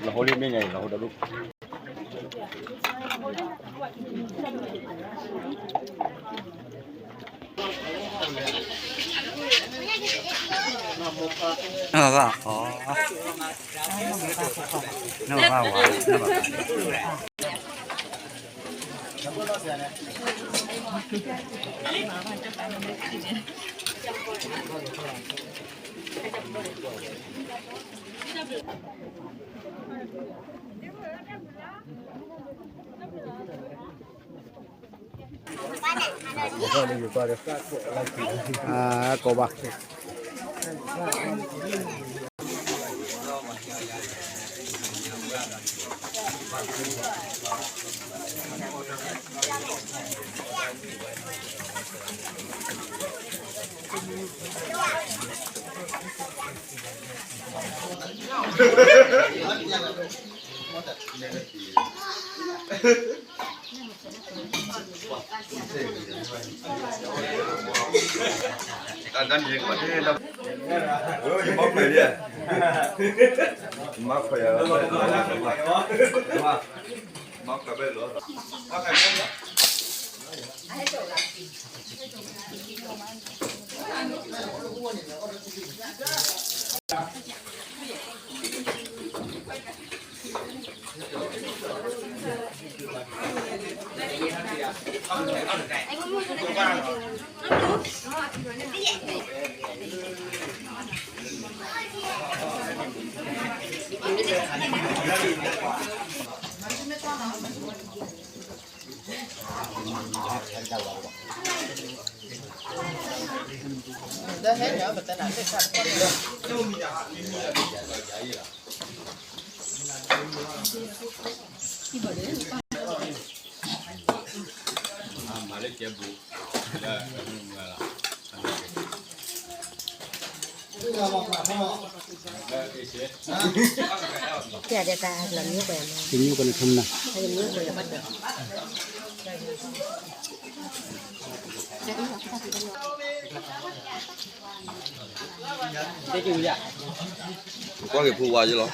လီၤဟိလံမ့ၢ်ညါအံၤ လီၤဟိတဒူၣ် နဘၣ်အီၤ နဘၣ်ဝါ နဘၣ် ကိးဘၣ် တၢ်တၢ်န့ၣ်ကဘၣ်တဲလၢ ယမၤခွဲးလံ ယမၤခွဲးယၤ မၤခွဲးဘဲလီၤ မၤလၢကဲဘူး လၢ ကဲဒီးတၢ်လီၤမံကွဲးမး ကမံကွဲးန့ၣ်ထမနၤ ကမံကွဲး ကွၢ်က့ၤဖိဝါယလီၤ တၢ်